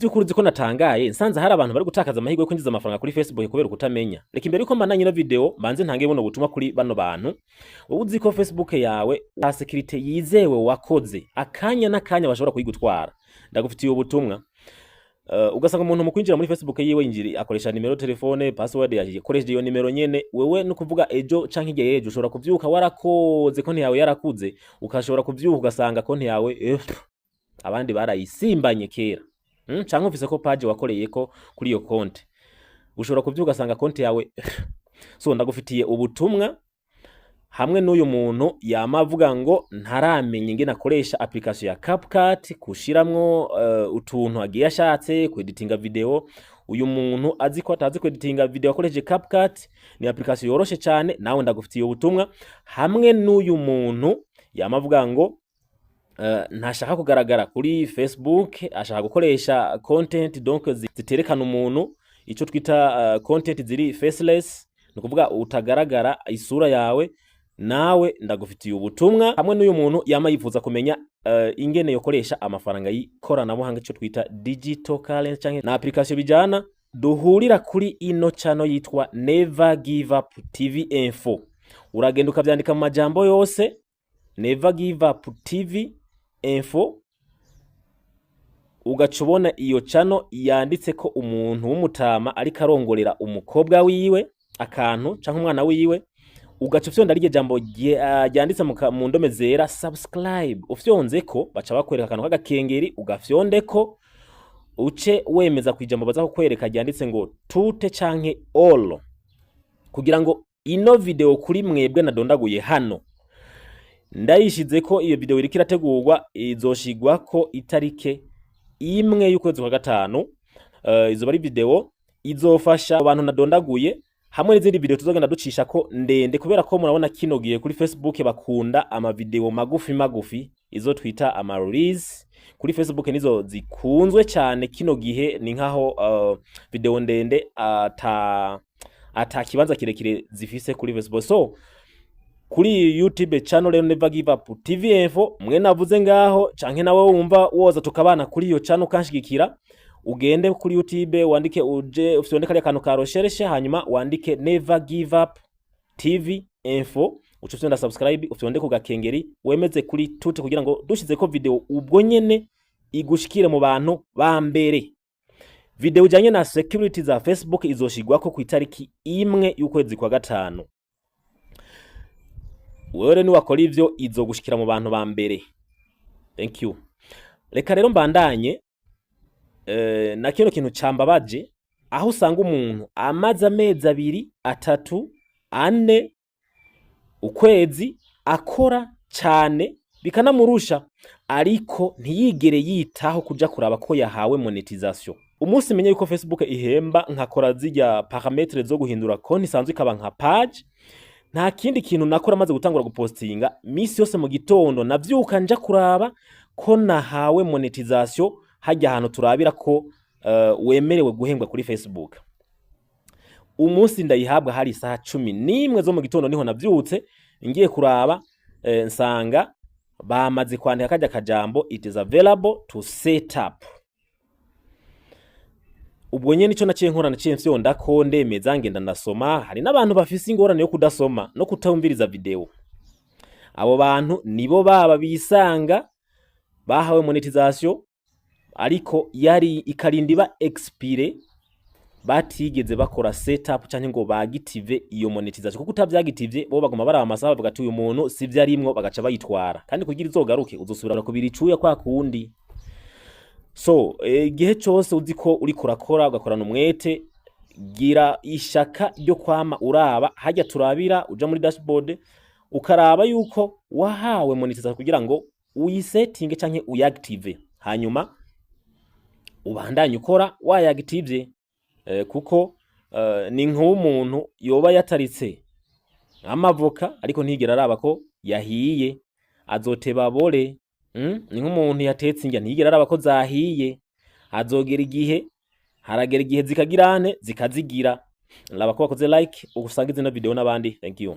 By'ukuri uzi ko natangaye nsanze hari abantu bari gutakaza amahirwe yo kwinjiza amafaranga kuri Facebook kubera ukutamenya. Reka imbere yuko mbandanya ino video mbanze ntange buno butumwa kuri bano bantu. Wowe uzi ko Facebook yawe ta sécurité yizewe wakoze, akanya n'akanya bashobora kuyigutwara. Ndagufitiye ubutumwa. Ugasanga umuntu mu kwinjira muri Facebook yiwe yinjira akoresha nimero telefone, password yakoresheje iyo nimero nyene. Wewe no kuvuga ejo canke igihe ejo ushobora kuvyuka warakoze konti yawe yarakuze, ukashobora kuvyuka ugasanga konti yawe abandi barayisimbanye kera. Canke ufise ko page wakoreyeko kuri iyo konti, ushobora kuvyuka ugasanga konti yawe. So ndagufitiye ubutumwa hamwe n'uyu muntu yama avuga ngo ntaramenya ingene akoresha application ya CapCut kushiramwo utuntu agiye ashatse kweditinga video. Uyu muntu azi ko atazi kweditinga video akoresheje CapCut, ni application yoroshe cyane, nawe ndagufitiye ubutumwa. Hamwe n'uyu muntu yama avuga ngo ntashaka kugaragara kuri Facebook, ashaka gukoresha content donc ziterekana umuntu, ico twita content ziri faceless, ni ukuvuga utagaragara isura yawe, nawe ndagufitiye ubutumwa. Hamwe n'uyu muntu yama yifuza kumenya ingene yokoresha amafaranga y'ikoranabuhanga, ico twita digital currency canke na application bijana, duhurira kuri ino channel yitwa Never Give Up TV Info. Uragenda ukavyandika mu majambo yose, Never Give Up TV Info, ugaca ubona iyo channel yanditse ko umuntu w'umutama ariko arongorera umukobwa wiwe akantu canke umwana wiwe. Ugaca ufyonda rirya jambo ryanditse mu ndome zera "subscribe". Ufyonzeko baca bakwereka akantu k'agakengeri, ugafyondeko, uce wemeza ku ijambo baza kukwereka ryanditse ngo "toutes" canke "all", kugira ngo ino video kuri mwebwe nadondaguye hano ndayishize ko iyo video iriko irategurwa, izoshigwako itarike 1 y'ukwezi kwa gatanu. Izoba ari video izofasha abantu nadondaguye hamwe n'izindi video tuzogenda ducisha ko ndende, kubera ko murabona kino gihe kuri Facebook bakunda ama video magufi magufi, izo twita ama reels kuri Facebook nizo zikunzwe cyane kino gihe. Ni nkaho video ndende ata kibanza kirekire zifise kuri Facebook. So kuri YouTube channel rero Never Give Up TV Info, mwe navuze ngaho canke nawe wumva woza tukabana kuri iyo channel ukanshigikira, ugende kuri YouTube wandike, uje ufyonde kariya kantu ka recherche, hanyuma wandike Never Give Up TV Info, uce ufyonda subscribe, ufyonde ku gakengeri, wemeze kuri toutes, kugira ngo dushizeko video ubwo nyene igushikire mu bantu ba mbere. Video ijanye na security za Facebook izoshigwako ku itariki 1 y'ukwezi kwa gatanu. Wewe niwakora ivyo izogushikira mu bantu ba mbere. Thank you. Reka rero mbandanye na kino kintu cambabaje, aho usanga umuntu amaze amezi 2, 3, 4, ukwezi akora cane bikanamurusha, ariko ntiyigere yitaho kuja kuraba ko yahawe monetization. Umunsi menye yuko Facebook ihemba, nkakora zirya paramètres zo guhindura konti isanzwe ikaba nka page, nta kindi kintu nakora. Maze gutangura gupostinga, misi yose mu gitondo navyuka nja kuraba ko nahawe monetization, hajya ahantu turabira ko wemerewe guhembwa kuri Facebook. Umunsi ndayihabwa hari isaha 11 zo mu gitondo, niho navyutse ngiye kuraba, nsanga bamaze kwandika kajya kajambo "It is available to set up". Ubwo nyene ico naciye nkora, naciye mfyonda ko ndemeza, ngenda ndasoma. Hari n'abantu bafise ingorane yo kudasoma no kutumviriza video. Abo bantu nibo baba bisanga bahawe monetization, ariko yari ikarinda iba expire batigeze bakora setup canke ngo bagitive iyo monetization, kuko utavyagitivye bo baguma baraba amasaha, bavuga ati uyu muntu sivyo arimwo, bagaca bayitwara. Kandi kugira izogaruke uzosubira kubira icuya kwa kundi. So igihe cose uzi ko uriko urakora ugakorana umwete, gira ishaka ryo kwama uraba hajya turabira, uja muri dashboard ukaraba yuko wahawe monetization kugira ngo uyisetinge canke uyactive, hanyuma ubandanye ukora wayagitivye, kuko ni nk'umuntu yoba yataritse amavoka ariko ntigera araba ko yahiye, azoteba abore. Ni nk'umuntu yatetse indya ntiyigera araba ko zahiye, azogera igihe, haragera igihe zikagirane zikazigira. Raba ko wakoze like, usangize ino video n'abandi. Thank you.